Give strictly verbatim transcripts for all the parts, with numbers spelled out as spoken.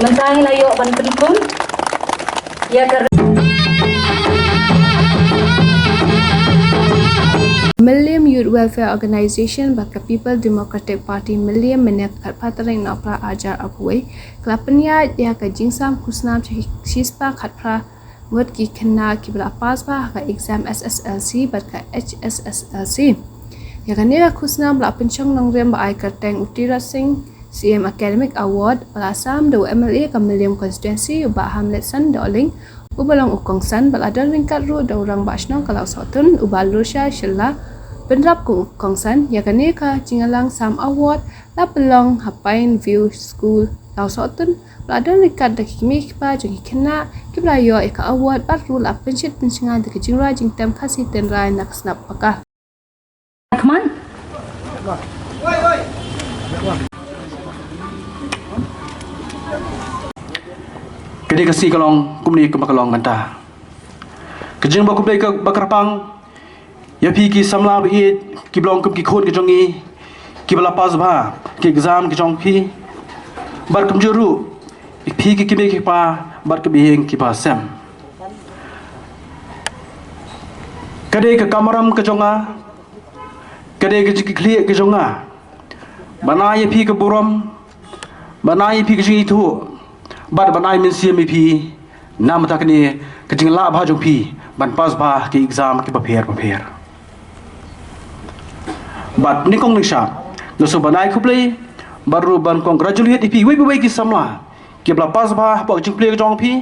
Mynta ngi la ïoh ban pynkhun ïa ka Mylliem Youth Welfare Organization bad ka People Democratic Party Mylliem mynne ka khatphra tarik Nohprah arhajar arphew wei ka la pynïaid ïa ka jingsam khusnam shispah khatphra ngut ki khynnah kiba la pass ba ha ka exam S S L C bad ka H S S L C. Ïa kane ka khusnam la pynshong nongrim ba ai kyrteng u Tirot Sing C M Academic Award ba la sam da u M L A ka Mylliem Constituency u Bah Hamletson Dohling uba long u kongsan bad la don ryngkat ruh da u Rangbah Shnong ka Lawsohtun u Bah Lursha Shylla. Bynrap kum u kongsan ïa kane ka jingïalang sam award la pynlong ha Pine View School Lawsohtun bad la don ryngkat da ki kmie ki kpa jong ki khynnah kiba la ïoh ïa ka award bad ruh la pynshit pynshngaiñ da ka jingrwai jingtem Khasi tynrai na ka snap paka. Khmat. Ka dei ka sngi ka long kumne kumba ka long mynta. Ka jingbakhublei kaba kyrpang ïa phi ki samla ba ïeit kiba long kum ki khun ki jong ngi kiba la pass ba ki exam ki jong phi. Bad kumjuh ruh ïa phi ki kmie ki kpa bad kiba ïeng kiba sem. Ka dei ka kamram ka jong nga, ka dei ka jingkitkhlieh ka jong nga ban ai ïa phi ka burom, ban ai ïa phi ka jingithuh bad ban ai mynsiem ïa phi namar kane ka jinglah bha jong phi ban pass ba ki exam kiba pher bapher. Bad nyngkong nyngshap nga sngewbha ban ai khublei bad ruh ban congratulate ïa phi wei pa wei ki samla kiba la pass ba hapoh ka jingpule ka jong phi.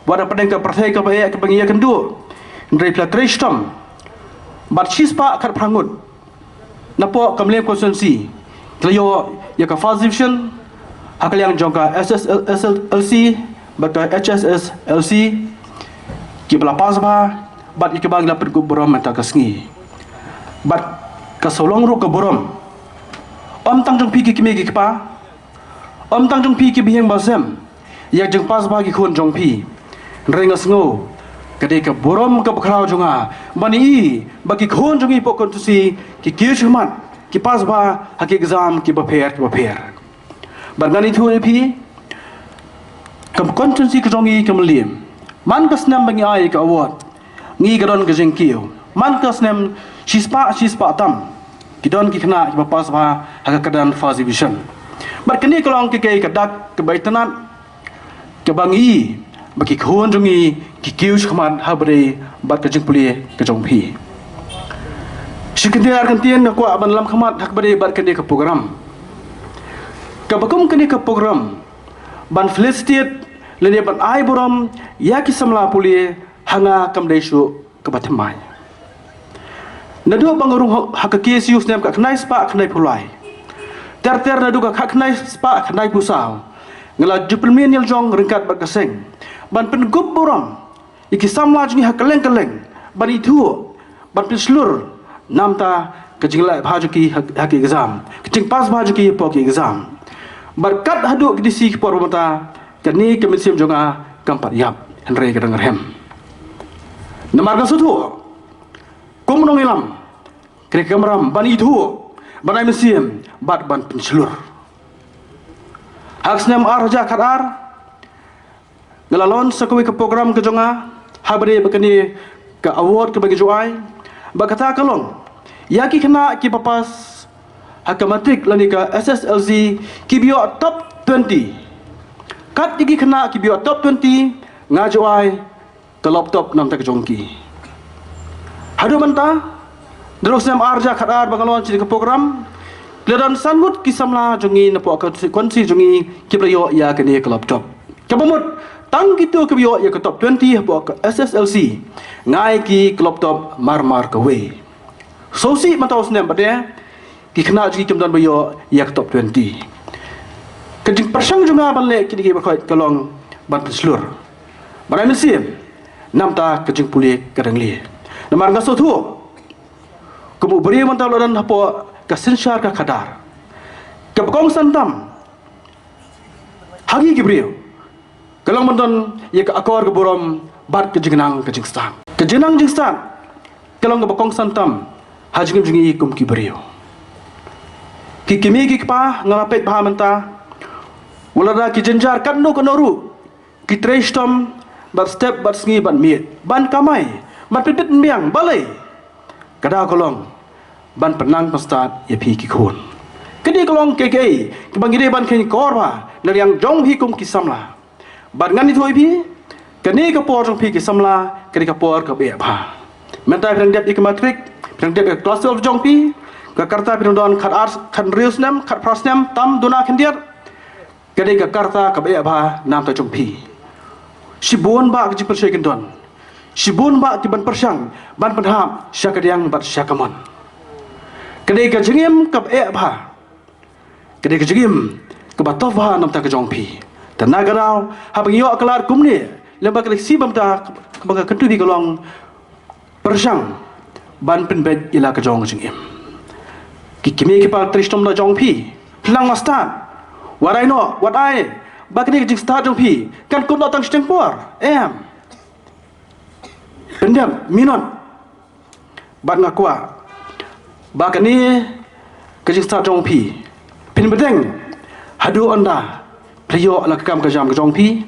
Wat hapdeng ka pyrthei kaba eh kaba ngi ïakynduh, hynrei phi la trei shitom bad shispah khatphra ngut napoh ka Mylliem constituency ki la ïoh ïa ka first division ha ka liang jong ka S S L C bad ka H S S L C kiba la pass ba bad ïa kaba ngi la pynkup burom mynta ka sngi. Bad ka sawlong ruh ka burom ym tang jong phi ki kmie ki kpa, ym tang jong phi kiba ïeng ba sem ïa ka jingpass ba ki khun jong phi, hynrei nga sngew ka dei ka burom kaba khraw jong nga ban i ba ki khun jong ngi hapoh constituency ki kiew shakhmat, ki pass ba ha ki exam kiba pher kiba pher. Bad ngan ïathuh ïa phi, ka constituency ka jong ngi ka Mylliem, man ka snem ba ngi ai ka award, ngi ka don ka jingkiew man ka snem shispah shispah tam ki don ki khynnah kiba pass ba ha ka kyrdan first division. Bad kane ka long ka kei ka dak kaba itynnad kaba ngi ba ki khun jong ngi ki kiew shakhmat ha bad ka jingpule ka jong phi. Shi kyntien ar kyntien nga kwah ban lam khmat ha bad kane ka program, kaba kum kane ka program ban felicitate lane ban ai burom ïa ki samla pule ha nga kam dei shuh kaba thymmai. Naduh ba nga rung ha ka K S U snem khatkhyndai spah khyndaiphew lai, ter ter naduh ka khatkhyndai spah khyndaiphew saw, nga la ju pynmih ngialjong ryngkat bad ka seng ban pynkup burom ïa ki samla jong ngi ha kylleng kylleng ban ithuh ban pynshlur namar ka jingleh bha jong ki ha ki exam, ka jingpass bha jong ki hapoh ki exam. Bad kat haduh ki dei shi ki por mynta kane ka mynsiem jong nga kam pat ïap, hynrei ka dang rhem. Namar nga sngewthuh kum u nongïalam ka dei ka kamram ban ithuh, ban ai mynsiem bad ban pynshlur. Ha ka snem arhajar khatar nga la launch sa kawei ka program ka jong nga ha bad kane ka award kaba ngi ju ai, ba kata ka long ïa ki khynnah kiba pass ha ka matric lane ka S S L C kiba ïoh top twenty. Kat ïa ki khynnah kiba ïoh top twenty nga ju ai ka laptop namar ka jong ki. Haduh mynta, naduh snem arhajar khatar ba nga launch ïa ka program, ki la don san ngut ki samla jong ngi napoh ka constituency jong ngi kiba la ïoh ïa kane ka laptop. Kaba mut tang kito kiba ïoh ïa ka top twenty hapoh ka S S L C nga ai ki ka laptop marmar kawei. Sngewsih mynta u snem bad ki khynnah jong ngi kim don ba ïoh ïa ka top twenty. Ka jingpyrshang jong nga ban leh kine kiba khot ka long ban pynshlur, ban ai mynsiem namar ka jingpule ka dang lieh. Namar nga sngewthuh kum u briew mynta u la don hapoh ka synshar ka khadar, kaba kongsan tam ha ngi ki briew ka long ban don ïa ka akor ka burom bad ka jingnang ka jingstad. Ka jingnang jingstad ka long kaba kongsan tam ha jingim jong ngi kum ki briew. Ki kmie ki kpa, nga la peit bha mynta Wat lada ki jynjar katno katno ruh, ki trei shitom bad step bad sngi bad miet ban kamai, ban pynbit pynbiang, balei? Ka daw ka long ban pynnang pynstad ïa phi ki khun. Kane ka long kaei kaei kaba ngi dei ban khein kor bha na liang jong phi kum ki samla. Bad ngan ïathuh ïa phi, kane ka por jong phi ki samla, kane ka por kaba eh bha. Mynta phi dang dep ïa ka matrik, phi dang dep ïa ka klas twelve jong phi, ka rta phi dang don khatar, khathynriew snem, khatphra snem, tam duna khyndiat. Ka dei ka rta kaba eh bha namar jong phi. Shibun bah ki jingpynshoi kyndon, shibun bah ki ban pyrshang ban pynhap sha kadiang bad sha kamon. Ka dei ka jingim kaba eh bha, ka dei ka jingim kaba tough bha namar ka jong phi. Te na ka daw haba ngi ïoh ka lad kumne, lem bad ka lehse bamta kaba nga kyntu phi ka long, pyrshang ban pynbeit ïa la ka jong ka jingim. Ki kmie ki kpa trei shitom la jong phi, pynlang la stad, wat ai noh, wat ai ba kane ka jingstad jong phi kan kut noh tang shiteng por, em. Pyndep minot. Bad nga kwah ba kane ka jingstad jong phi, phin bteng haduh ynda phi la ïoh la ka kam ka jam ka jong phi,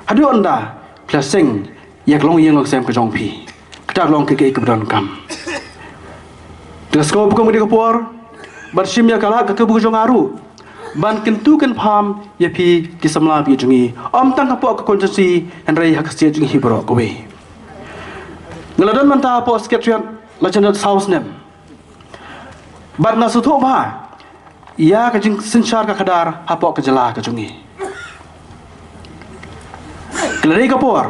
haduh ynda phi la seng ïa ka longïing longsem ka jong phi. Kata ka long kaei kaei kaba donkam. Te nga sngewbha kum kane ka por ban shim ïa ka lad ka kabu ka jong nga ruh ban kyntu kynpham ïa phi ki samla baieit jong ngi, ym tang hapoh ka constituency hynrei ha ka state jong ngi hi baroh kawei. Nga la don mynta hapoh Secretariat la jan dang saw snem. Bad nga sngewthuh bha ïa ka jingsynshar ka khadar hapoh ka jylla ka jong ngi. Ka la dei ka por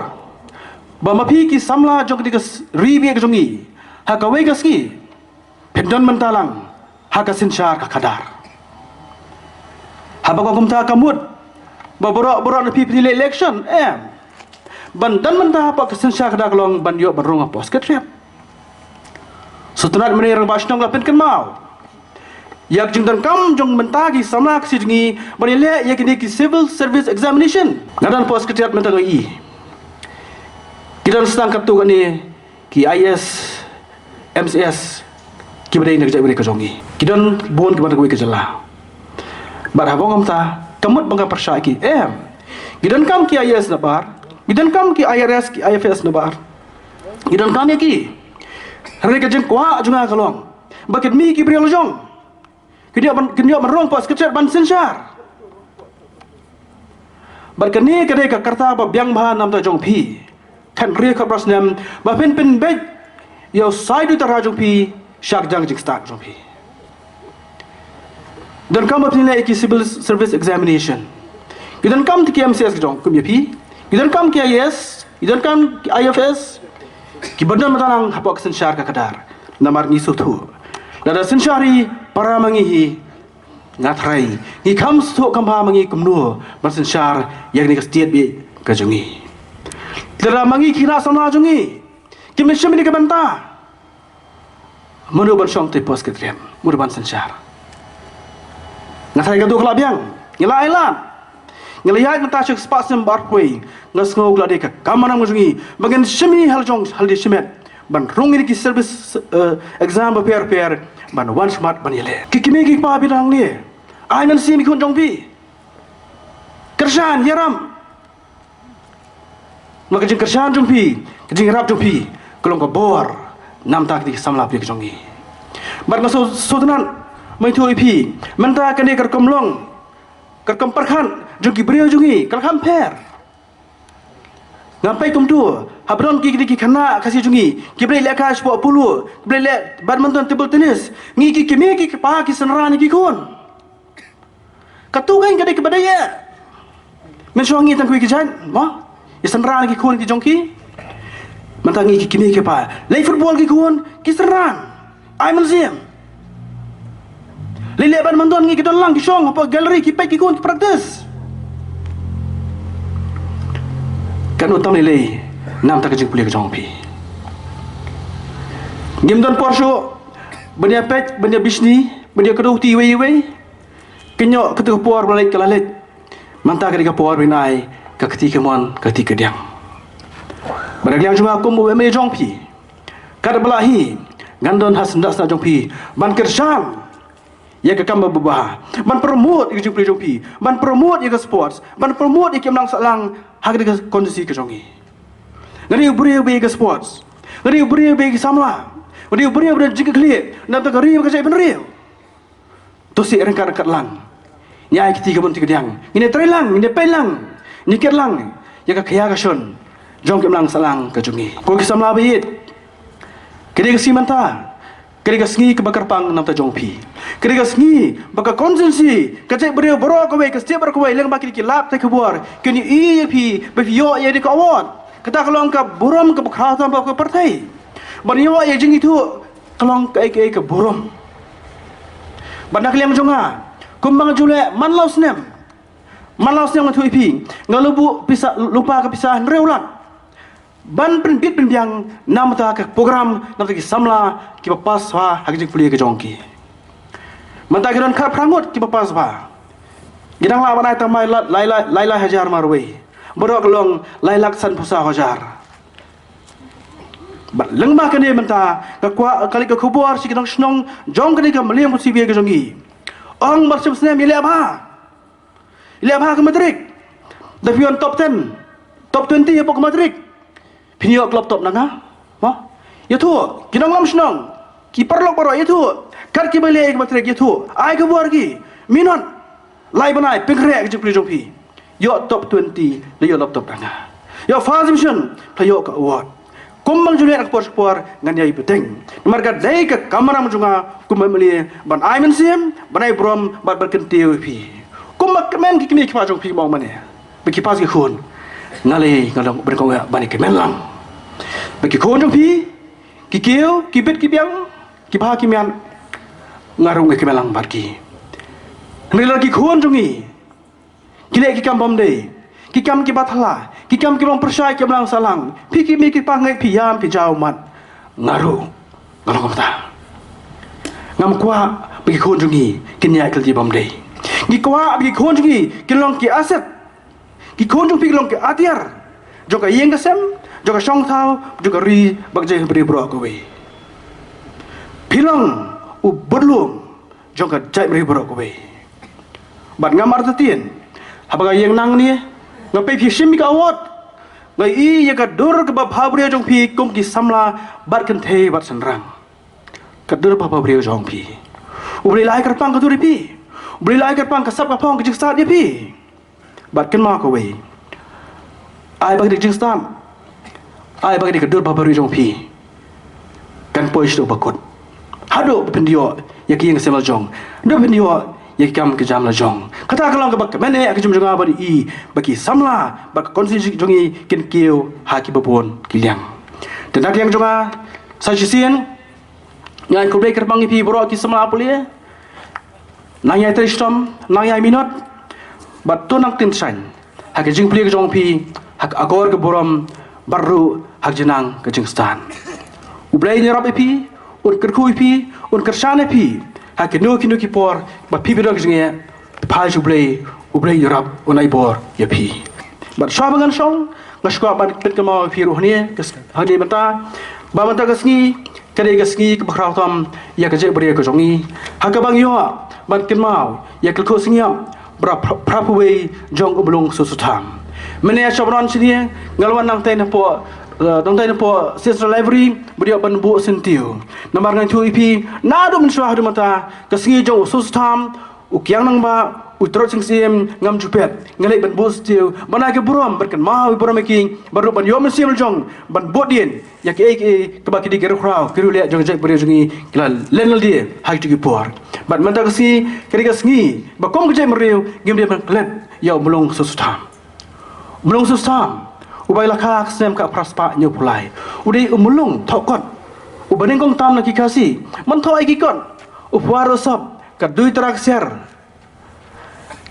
ba ma phi ki samla jong kane ka s-, ri baieit ka jong ngi, ha kawei ka sngi phin don mynta lang ha ka synshar ka khadar. Haba ka kumta ka mut ba baroh baroh na phi phin leh election, em, ban don mynta hapoh ka synshar ka khadar ka long ban ïoh ban rung hapoh Secretariat. Sngewtynnat mynne Rangbah Shnong la pynkynmaw ïa ka jingdonkam jong mynta ki samla Khasi jong ngi ban ïaleh ïa kine ki civil service examination. Nga don hapoh Secretariat mynta nga i ki don sdang katto katne ki I A S, M C S, kiba dei na ka jaitbynriew ka jong ngi. Ki don bun kiba na kawei ka jylla. Bad haba nga mynta ka mut ba nga pyrshah ïa ki, em. Ki donkam ki I A S na bar, ki donkam ki I R S, ki I F S na bar. Ki donkam ïa ki. Hynrei ka jingkwah jong nga ka long ba ki kmie ki briew la jong kin ïoh ban, kin ïoh ban rung hapoh Secretariat ban synshar. Bad kane ka dei ka rta ba biang bha namar jong phi. Khathynriew khatphra snem ba phin pynbeit ïa u shai dutara jong phi sha kadiang jingstad jong phi. Donkam ba phin leh ïa ki civil service examination. Ki donkam ki M C S ki jong kum ïa phi. Ki donkam ki I A S, ki donkam ki I F S. Kiba don mynta lang hapoh ka synshar ka khadar. Namar ngi sngewthuh lada synshar hi para ma ngi hi, nga tharai ngi kham sngewthuh kham bha ma ngi kumno ban synshar ïa kane ka state baieit ka jong ngi. Lada ma ngi ki khynnah samla jong ngi kim shim ïa kane ka bynta, mano ban shong te hapoh Secretariat, mano ban synshar? Nga tharai katto ka la biang. Ngi la ai lad, ngi la ïaid mynta sha ka spah snem ba arphew. Nga sngew ka la dei ka kam maram ka jong ngi ba ngin shim ïa ha la jong ha la dei shimet ban rung ïa ki service, eh, exam bapher bapher ban wan shakhmat ban ïaleh. Ki kmie ki kpa phi dang ne, ai mynsiem ïa ki khun jong phi. Kyrshan, ïaram. Namar ka jingkyrshan jong phi, ka jingïarap jong phi ka long ka bor namar kine ki samla baieit ka jong ngi. Bad nga sngewtynnat mynta ïa phi, mynta kane ka rukom long, ka rukom pyrkhat jong ki briew jong ngi ka la kham pher. Ngam peit kumto haba don ki, ki, ki khynnah Khasi jong ngi kiba leit lehkai shapoh polo, kiba leit leh badminton, table tennis. Ngi ki kmie ki kpa ki synran ïa ki khun. Katto kein ka dei kaba dei eh. Mynshuwa ngi tang kawei ka jait, mo? Ki synran ki khun ki jong ki. Mynta ngi ki kmie ki kpa leit football ki khun ki synran. Ai mynsiem. Leit leh badminton ngi ki don lang ki shong hapoh gallery ki peit ki khun ki practice. Katno tam lei lei namar ka jingpule ka jong phi. Ngim don por shuh ban ïa peit, ban ïa bishni, ban ïa kdew ti iwei iwei. Kynnoh, kata ka por ba la leit ka la leit. Mynta ka dei ka por ban ai ka kti kamon, ka kti kadiang. Bad na ka liang jong nga kum u M L A jong phi, katba lah hi ngan don ha syndah syndah jong phi ban kyrshan ïa ka kam ba bha, ban promote ïa ka jingpule jong phi, ban promote ïa ka sports, ban promote ïa ka imlang sahlang ha ka constituency ka jong ngi. Nga dei u briew ba ïeit ïa ka sports, nga dei u briew ba ïeit ïa ka samla, nga dei u briew ba don jingkitkhlieh na ka ri bad ka jaitbynriew. To shu ryngkat ryngkat lang, ngi ai kti ka mon kti ka diang, ngin ïatrei lang, ngin ïapeit lang, ngin ïakit lang ïa ka khia ka shon jong ka imlang sahlang ka jong ngi. Ko ki samla ba ïeit, ka dei ka sngi mynta, ka dei ka sngi kaba kyrpang na ka bynta jong phi. Ka dei ka sngi ba ka constituency, ka jaitbynriew baroh kawei, ka state baroh kawei, lyngba kine ki lad pathai khubor, kin ïohi ïa phi ba phi ïoh ïa kane ka award. Kata ka long ka burom kaba khraw tam ba ka pyrthei. Ban ïoh ïa ka jingithuh ka long kaei kaei ka burom. Bad na ka liang jong nga, kumba nga ju leh man la u snem, man la u snem nga ïathuh ïa phi, nga la buh pisa, lypa ka pisa hynriew lak ban pynbit pynbiang na ka bynta ka program, na ka bynta ki samla kiba pass sha ha ka jingpule ka jong ki. Mynta ki don khatphra ngut kiba pass sha. Ngi dang lah ban ai tang ma lai lai lai lai hajar marwei, baroh ka long lai lak sanphew saw hajar. Bad lyngba kane mynta nga kwah ka leit ka khubor sha ki nongshong shnong jong kane ka Mylliem constituency ka jong ngi. Ong ba shim snem ïaleh bha, ïaleh bha ka matric, da phi wan top ten, top twenty hapoh ka matric, phin ïoh ka laptop na nga. Mo, ïathuh ki nonglam shnong, ki paralok baroh ïathuh, kat kiba leh ïa ka matric ïathuh, ai ka khubor ki minot, lai bnai pynkhreh ka jingpule jong phi. Ïoh top twenty la ïoh laptop na nga, ïoh first division la ïoh ka award. Kumba nga ju leh na ka por sha ka por ngan ïai bteng, namar ka dei ka kamram jong nga kum u M L A ban ai mynsiem, ban ai burom bad ban kyntiew ïa phi. Kumba kmen ki kmie ki kpa jong phi, mo, mane ba ki pass ki khun, nga lei nga long ban kong ban kmen lang ba ki khun jong phi ki kiew ki bit ki biang, ki bha ki miat, nga ruh nga kmen lang bad ki. Hynrei lada ki khun jong ngi ki leh ki kam bym dei, ki kam kiba thala, ki kam kiba ym pyrshah ïa ka imlang sahlang, phi ki kmie ki kpa ngeit phi ïam phi jaw mat, nga ruh nga long kumta. Ngam kwah ba ki khun jong ngi kin ïaid ka lynti bym dei. Ngi kwah ba ki khun jong ngi kin long ki asset. Ki khun jong phi ki long ki atiar jong ka ïing ka sem, jong ka shong thaw, jong ka ri bad ka jaitbynriew baroh kawei. Phi long u budlum jong ka jaitbynriew baroh kawei. Bad ngam artatien, haba nga ïeng nangne, nga peit phi shim ïa ka award, nga ïohi ïa ka dur kaba bhabriew jong phi kum ki samla bad kynthei bad shynrang. Ka dur ba bhabriew jong phi, U Blei la ai kyrpang ka dur ïa phi, U Blei la ai kyrpang ka sap ka phong ka jingstad ïa phi. Bad kynmaw kawei, ai ba ka dei ka jingstad, ai ba ka dei ka dur ba bhabriew jong phi kan poi shaduh ba kut, haduh ba phin ïoh ïa ka ïing ka sem la jong, haduh ba phin ïoh ïa ka kam ka jam la jong. Kata ka long kaba kmen eh ha ka jingim jong nga ban ïohi ba ki samla bad ka constituency jong ngi kin kiew ha kiba bun ki liang. Te na ka liang jong nga sa shisien, nga ai khublei kyrpang ïa phi baroh ki samla pule. Nang ïai trei shitom, nang ïai minot, bad to nang tynshaiñ ha ka jingpule ka jong phi ha ka akor ka burom bad ruh ha ka jingnang ka jingstad. U Blei un ïarap ïa phi, un kyrkhu ïa phi, un kyrshan ïa phi ha kino kino ki por ba phi ba don ka jingeh, phai sha U Blei, U Blei un ïarap, un ai bor ïa phi. Bad shuwa ba ngan shong, nga sngewkwah ban pynkynmaw ïa phi ruh hangne, hangne mynta, ba mynta ka sngi ka dei ka sngi kaba khraw tam ïa ka jaitbynriew ka jong ngi, ha kaba ngi ïoh ban kynmaw ïa ka kyrkhu sngap ba phra-, phraphew wei jong u Mlung Soso Tham. Mynne sha ba ngan shim ïa nga la wan nangtai napoh, eh, nangtai napoh Central Library ba dei ban buh syntiew. Namar ngan ïathuh ïa phi, naduh mynshuwa haduh mynta ka sngi jong u Soso Tham, u Kiang Nangbah, u Trotsing Syiem, ngam ju phet. Nga leit ban buh syntiew ban ai ka burom, ban kynmaw burom ïa ki, ban ruh ban ïoh mynsiem la jong ban buh dien ïa kiei kiei kaba ki dei ki riewkhraw, ki riewleh jong ka jaitbynriew jong ngi ki la len lade ha kito ki por. Bad mynta ka sngi ka dei ka sngi ba kum ka jaitbynriew ngim dei ban klet ïa u Mlung Soso Tham. U Mlung Soso Tham, uba la kha ha ka snem khatphra spah hynñiewphew lai, u dei u Mlung thoh kot, uba nyngkong tam na ki Khasi ban thoh ïa ki kot, u phuar u sop, ka dui tara ksiar,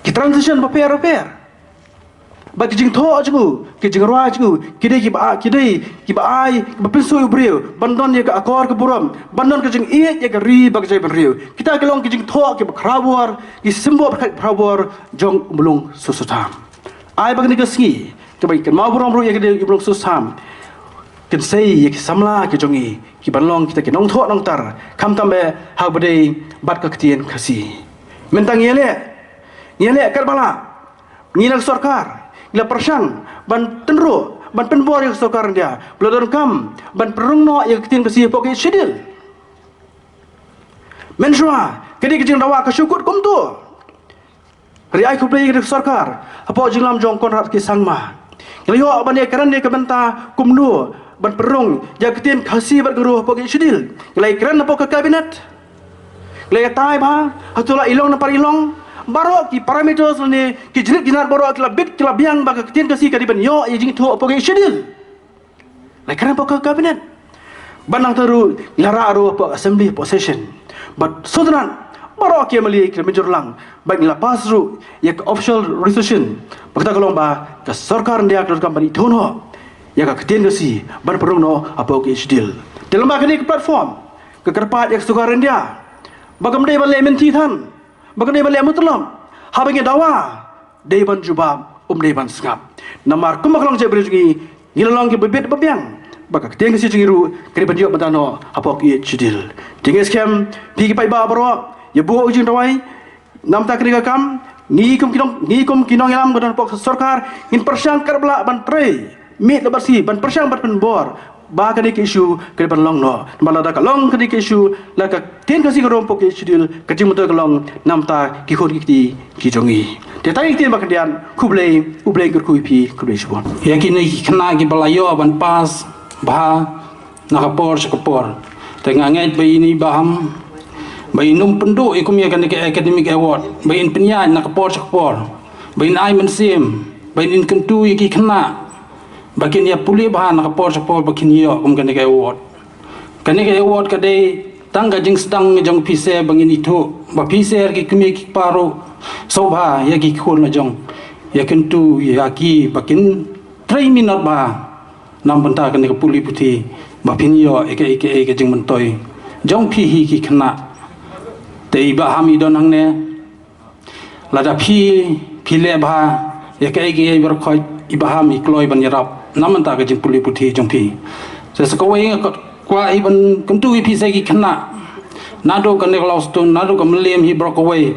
ki transition bapher bapher. Bad ki jingthoh jong u, ki jingrwai jong u, ki dei kiba, ki dei kiba ai, kiba pynsngewsih u briew ban don ïa ka akor ka burom, ban don ka jingïeit ïa ka ri bad ka jaitbynriew. Kita ki long ki jingthoh kiba khraw bor, ki symbol ba khraw bor jong u Mlung Soso Tham. Ai ba kane ka sngi kaba ngi kynmaw burom ruh ïa ka dei u Mlung Soso Tham, kynsei ïa ki samla ki jong ngi ki ban long kita ki nongthoh nongtar, khamtam eh ha ba dei bad ka ktien Khasi. Mynta ngi ïaleh, ngi ïaleh katba lah, ngi na ka sorkar ngi la pyrshang ban tynruh, ban pynbor ïa ka sorkar India ba la donkam ban pynrung noh ïa ka ktien Khasi hapoh ka Eighth Schedule. Mynshuwa ka dei ka jingdawa ka shu kut kumto. Ri ai khublei ïa ka sorkar hapoh jinglam jong Conrad K Sangma. Ngi la ïoh ban ïakren ïa ka bynta kumno ban pynrung ïa ka ktien Khasi bad Garo hapoh ka Eighth Schedule. Ngi la ïakren hapoh ka cabinet. Ngi la ïatai bha hato la i long na par i long. Baroh ki parameters ne ki jingit jingrat baroh ki la bit ki la biang ba ka ktien Khasi ka dei ban ïoh ïa jingthoh hapoh ka Eighth Schedule. La ïakren hapoh ka cabinet. Bad nangta ruh ngi la rah ruh hapoh assembly, hapoh session. Bad sngewtynnat baroh ki MLA ki la mynjur lang bad ngi la pass ruh ïa ka official resolution. Ba kata ka long ba ka sorkar India ka donkam ban ithuh noh ïa ka ktien Khasi ban pynrung noh hapoh ka Eighth Schedule. Te lem bad kane ka platform ka kyrpad ïa ka sorkar India ba kam dei ban leh mynta than, ba kam dei ban leh mynta lem, haba ngi dawa dei ban jubab, um dei ban sngap. Namar kumba ka long jaitbynriew jong ngi, ngi la long kiba bit ba biang ba ka ktien Khasi jong ngi ruh ka dei ban ïoh ban tah noh hapoh ka Eighth Schedule. Te ngi skhem phi ki paidbah baroh, ïa buh u jingduwai. Namar kane ka kam ngi kum ki nong, ngi kum ki nongïalam ka don hapoh ka sorkar ngin pyrshang katba lah ban trei miet la bad sngi ban pyrshang ban pynbor ba kane ka issue ka dei ban long noh. Namar lada ka long kane ka issue, la ka ktien Khasi ka rung hapoh ka Eighth Schedule, ka jingmyntoi ka long namar ki khun ki kti ki jong ngi. Te tang ïa ki ktien ba khyndiat, khublei, U Blei un kyrkhu ïa phi, khublei shibun. Ïa kine ki khynnah kiba la ïoh ban pass bha na ka por sha ka por. Te nga ngeit ba ine i Bah Ham ba in ym pynduh ïa kum ïa kane ka academic award, ba in pynïaid na ka por sha ka por, ba in ai mynsiem, ba in kyntu ïa ki khynnah ba kin ïa pule bha na ka por sha ka por ba kin ïoh kum kane ka award. Kane ka award ka dei tang ka jingsdang jong phi seh ba ngin ithuh ba phi seh ki kmie ki kpa ruh, sngewbha ïa ki khun la jong ïa kyntu ïa ki ba kin trei minot bha na bynta kane ka pule puthi ba phin ïoh ïa kaei kaei ka jingmyntoi jong phi hi ki khynnah. Te i Bah Ham i don hangne, lada phi, phi leh bha ïa kaei kaei baroh khoit, i Bah Ham i kloi ban ïarap na bynta ka jingpule puthi jong phi. Sa sa kawei nga kwah hi ban kyntu ïa phi sa ki khynnah, naduh kane ka Lawstun, naduh ka Mylliem hi baroh kawei,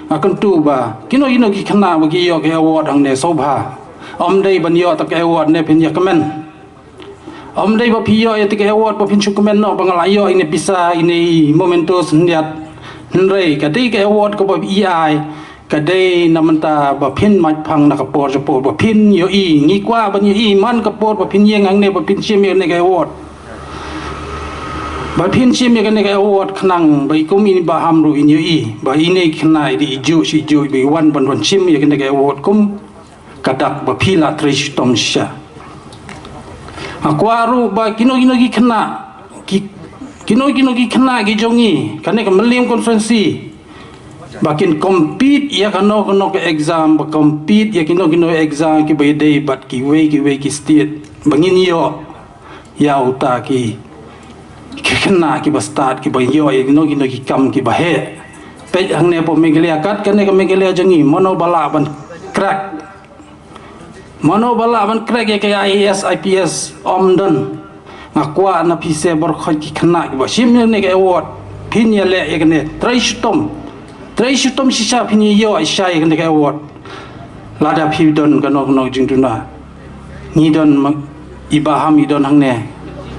nga kyntu ba kino kino ki khynnah ba ki ïoh ka award hangne, sngewbha, ym dei ban ïoh ta ka award ne phin ïa kmen. Ym dei ba phi ïoh ïa ta ka award ba phin shu kmen noh ba nga la ïoh ine pisa, ine i mementos hyndiat. Hynrei ka dei ka award kaba i ai ka dei na bynta ba phin mait phang na ka por sha por, ba phin ïohi, ngi kwah ban ïohi man ka por ba phin ïeng hangne ba phin shim ïa kane ka award. Ba phin shim ïa kane ka award khnang ba i kum i Bah Ham ruh in ïohi ba ine i khynnah i dei i juh shi juh ba i wan ban wan shim ïa kane ka award kum ka dak ba phi la trei shitom shisha. Nga kwah ruh ba kino kino ki khynnah, ki, kino kino ki khynnah ki jong ngi kane ka Mylliem constituency ba kin compete ïa kano kano ka exam, ba compete ïa kino kino exam kiba ïadei bad kiwei kiwei ki state ba ngin ïoh ïa uta ki, ki khynnah kiba stad kiba ïoh ïa kino kino ki kam kiba heh. Peit hangne hapoh Meghalaya, kat kane ka Meghalaya jong ngi, mano ba lah ban crack, mano ba lah ban crack ïa ka IAS IPS, ym don. Nga kwah na phi seh baroh khoit ki khynnah kiba shim ïa kane ka award, phin ïaleh ïa kane, trei shitom, trei shitom shisha phin ïoh shisha ïa kane ka award. Lada phi don kano kano jingduna, ngi don ma-, i Bah Ham i don hangne,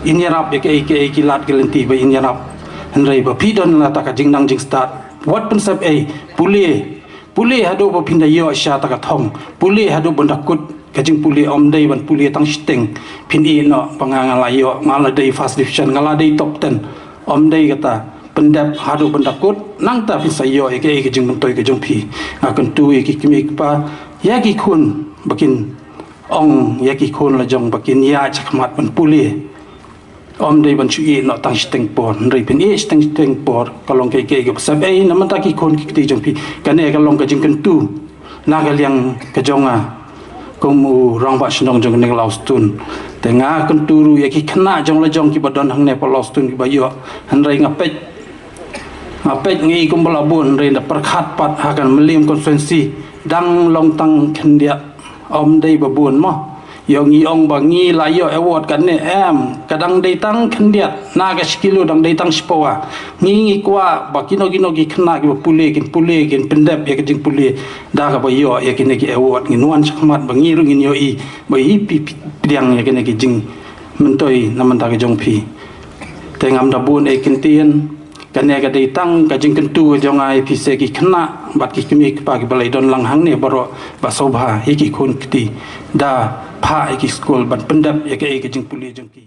in ïarap ïa kaei kaei ki lad ki lynti ba in ïarap. Hynrei ba phi don la ta ka jingnang jingstad, wat pynsep ei, pule, pule haduh ba phin da ïoh shisha ta ka thong, pule haduh ban da kut ka jingpule, ym dei ban pule tang shiteng phin ïeh noh ba nga nga la ïoh, nga la dei first division, nga la dei top ten. Ym dei kata, pyndep haduh ban da kut, nangta phin sa ïoh ïa kaei ka jingmyntoi ka jong phi. Nga kyntu ïa ki kmie ki kpa, ïa ki khun ba kin ong ïa ki khun la jong ba kin ïaid shakhmat ban pule. Ym dei ban shu ïeh noh tang shiteng por, hynrei phin ïeh shiteng shiteng por, ka long kaei kaei kaba sep ei na bynta ki khun ki kti jong phi. Kane ka long ka jingkyntu na ka liang ka jong nga kum u rangbah shnong jong kane ka Lawstun. Te nga kyntu ruh ïa ki khynnah jong la jong kiba don hangne hapoh Lawstun kiba ïoh, hynrei nga peit, nga peit ngi kumba la bun, hynrei da pyrkhat pat ha ka Mylliem constituency dang long tang khyndiat, ym dei ba bun mo. Ïoh ngi ong ba ngi la ïoh award kane em, ka dang dei tang khyndiat, na ka shi kilo dang dei tang shi pawa. Ngi ngi kwah ba kino kino ki khynnah kiba pule kin pule kin pyndep ïa ka jingpule da kaba ïoh ïa kine ki award. Ngin wan shakhmat ba ngi ruh ngin ïohi ba i phi pdiang ïa kine ki jingmyntoi na bynta ka jong phi. Te ngam da bun ei kyntien, kane ka dei tang ka jingkyntu jong nga ïa phi se ki khynnah bad ki kmie ki kpa kiba la ïadon lang hangne baroh, ba sngewbha ïa ki khun kti da phah ïa ki skul ban pyndep ïa kaei ka jingpule jong ki.